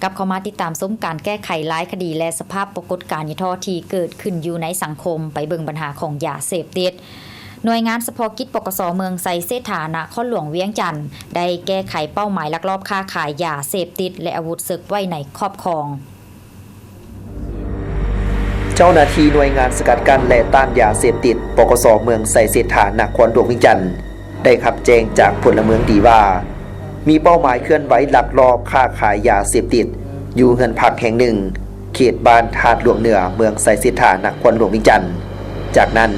ກັບເຂົ້າມາຕິດຕາມຊົມການແກ້ໄຂຫຼາຍຄະດີ ແລະ ສະພາບປາກົດການຫຍໍ້ທໍ້ທີ່ເກີດຂຶ້ນຢູ່ໃນສັງຄົມ, ໄປເບິ່ງບັນຫາຂອງຢາເສບຕິດ. ໜ່ວຍງານສະເພາະກິດ ປກສ ເມືອງໄຊເສດຖາ ນະຄອນຫຼວງວຽງຈັນ ໄດ້ແກ້ໄຂເປົ້າໝາຍລັກລອບຄ້າຂາຍຢາເສບຕິດ ແລະ ອາວຸດເສິກໄວ້ໃນຄອບຄອງ. ເຈົ້າໜ້າທີ່ໜ່ວຍງານສະກັດກັ້ນ ແລະ ຕ້ານຢາເສບຕິດ ປກສ ເມືອງໄຊເສດຖາ ນະຄອນຫຼວງວຽງຈັນ ໄດ້ຮັບແຈ້ງຈາກພົນລະເມືອງດີວ່າ ມີເປົ້າໝາຍເຄື່ອນໄຫວລັກລອບຄ້າຂາຍຢາເສບຕິດ ຢູ່ເຮືອນພັກແຫ່ງໜຶ່ງ ເຂດບ້ານທາດຫຼວງເໜືອ ເມືອງໄຊເສດຖາ ນະຄອນຫຼວງວຽງຈັນ. ຈາກນັ້ນ,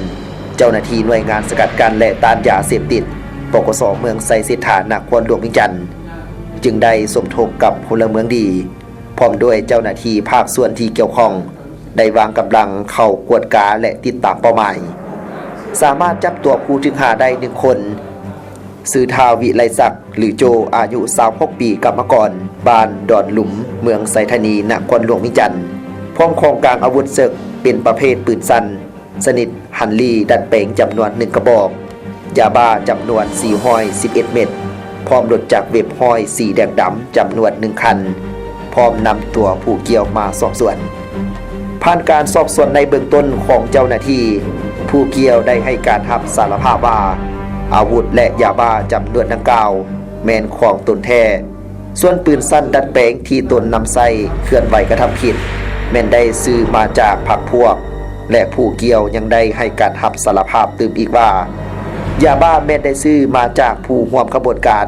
ເຈົ້າໜ້າທີ່ໜ່ວຍງານສະກັດກັ້ນ ແລະ ຕ້ານຢາເສບຕິດ ປກສ ເມືອງໄຊເສດຖາ ນະຄອນຫຼວງວຽງຈັນ ຈຶ່ງໄດ້ສົມທົບກັບພົນລະເມືອງດີ ພ້ອມດ້ວຍເຈົ້າໜ້າທີ່ພາກສ່ວນທີ່ກ່ຽວຂ້ອງ ໄດ້ວາງກຳລັງເຂົ້າກວດກາ ແລະ ຕິດຕາມເປົ້າໝາຍ. ສາມາດຈັບຕົວຜູ້ຖືກຫາໄດ້ໜຶ່ງຄົນ, ຊື່ ທ້າວ ວິໄລສັກ ຫຼື ໂຈ ອາຍຸຊາວຫົກປີ, ກຳມະກອນ ບ້ານດອນຫຼຸມ, ເມືອງໄຊທານີ, ນະຄອນຫຼວງວຽງຈັນ, ພ້ອມຂອງກາງອາວຸດເສິກເປັນປະເພດປືນສັ້ນ ຊະນິດ Henry ດັດແປງ ຈຳນວນໜຶ່ງກະບອກ, ຢາບ້າຈຳນວນສີ່ຮ້ອຍສິບເອັດເມັດ, ພ້ອມລົດຈັກເວັບຮ້ອຍສີແດງດຳຈຳນວນໜຶ່ງຄັນ, ພ້ອມນຳຕົວຜູ້ກ່ຽວມາສອບສວນ. ຜ່ານການສອບສວນໃນເບື້ອງຕົ້ນຂອງເຈົ້າໜ້າທີ່, ຜູ້ກ່ຽວໄດ້ໃຫ້ການຮັບສາລະພາບວ່າ ອາວຸດ ແລະ ຢາບ້າຈຳນວນດັ່ງກ່າວແມ່ນຂອງຕົນແທ້. ສ່ວນປືນສັ້ນດັດແປງທີ່ຕົນນຳໃຊ້ເຄື່ອນໄຫວກະທຳຜິດ ແມ່ນໄດ້ຊື້ມາຈາກພັກພວກ ແລະ ຜູ້ກ່ຽວຍັງໄດ້ໃຫ້ການຮັບສາລະພາບຕື່ມອີກວ່າ ຢາບ້າແມ່ນໄດ້ຊື້ມາຈາກຜູ້ຮ່ວມຂະບວນການ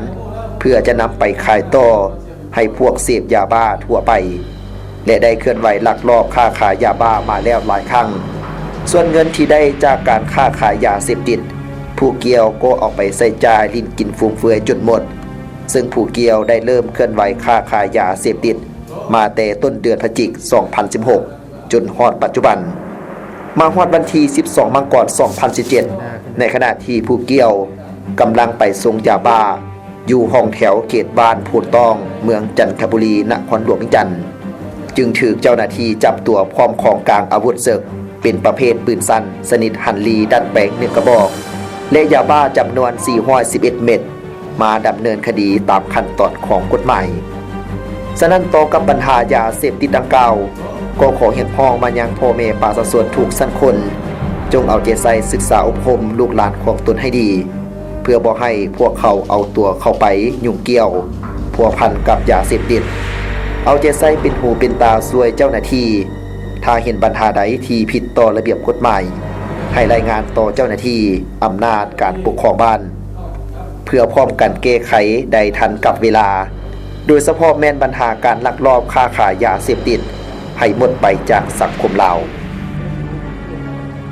ເພື່ອຈະນຳໄປຂາຍຕໍ່ໃຫ້ພວກເສບຢາບ້າທົ່ວໄປ ແລະ ໄດ້ເຄື່ອນໄຫວລັກລອບຄ້າຂາຍຢາບ້າມາແລ້ວຫຼາຍຄັ້ງ. ສ່ວນເງິນທີ່ໄດ້ຈາກການຄ້າຂາຍຢາເສບຕິດ, ຜູ້ກ່ຽວກໍເອົາໄປໃຊ້ຈ່າຍຫຼິ້ນກິນຟຸມເຟືອຍຈົນໝົດ. ເຊິ່ງຜູ້ກ່ຽວໄດ້ເລີ່ມເຄື່ອນໄຫວຄ້າຂາຍຢາເສບຕິດມາແຕ່ຕົ້ນເດືອນພະຈິກ ສອງພັນສິບຫົກ ຈົນຮອດປັດຈຸບັນ. ມາຮອດວັນທີສິບສອງ ມັງກອນ ສອງພັນສິບເຈັດ ໃນຂະນະທີ່ຜູ້ກ່ຽວກຳລັງໄປສົ່ງຢາບ້າຢູ່ຫ້ອງແຖວເຂດບ້ານໂພນຕ້ອງ ເມືອງຈັນທະບູລີ ນະຄອນຫຼວງວຽງຈັນ ຈຶ່ງຖືກເຈົ້າໜ້າທີ່ຈັບຕົວພ້ອມຂອງກາງອາວຸດເສິກ ເປັນປະເພດປືນສັ້ນຊະນິດ Henry ດັດແປງ ໜຶ່ງກະບອກ ແລະ ຢາບ້າຈຳນວນສີ່ຮ້ອຍສິບເອັດເມັດ ມາດຳເນີນຄະດີຕາມຂັ້ນຕອນຂອງກົດໝາຍ. ສະນັ້ນ, ຕໍ່ກັບບັນຫາຢາເສບຕິດດັ່ງກ່າວ, ກໍຂໍຮຽກຮ້ອງມາຍັງພໍ່ແມ່ປະຊາຊົນທຸກຊັ້ນຄົນ, ຈົ່ງເອົາໃຈໃສ່ສຶກສາອົບຮົມລູກຫຼານຂອງຕົນໃຫ້ດີ, ເພື່ອບໍ່ໃຫ້ພວກເຂົາເອົາຕົວເຂົ້າໄປຫຍຸ້ງກ່ຽວພົວພັນກັບຢາເສບຕິດ. ເອົາໃຈໃສ່ເປັນຫູເປັນຕາຊ່ວຍເຈົ້າໜ້າທີ່, ຖ້າເຫັນບັນຫາໃດທີ່ຜິດຕໍ່ລະບຽບກົດໝາຍ, ໃຫ້ລາຍງານຕໍ່ເຈົ້າໜ້າທີ່ອຳນາດການປົກຄອງບ້ານ ເພື່ອພ້ອມກັນແກ້ໄຂໄດ້ທັນກັບເວລາ, ໂດຍສະເພາະແມ່ນບັນຫາການລັກລອບຄ້າຂາຍຢາເສບຕິດ ໃຫ້ໝົດໄປຈາກສັງຄົມລາວ.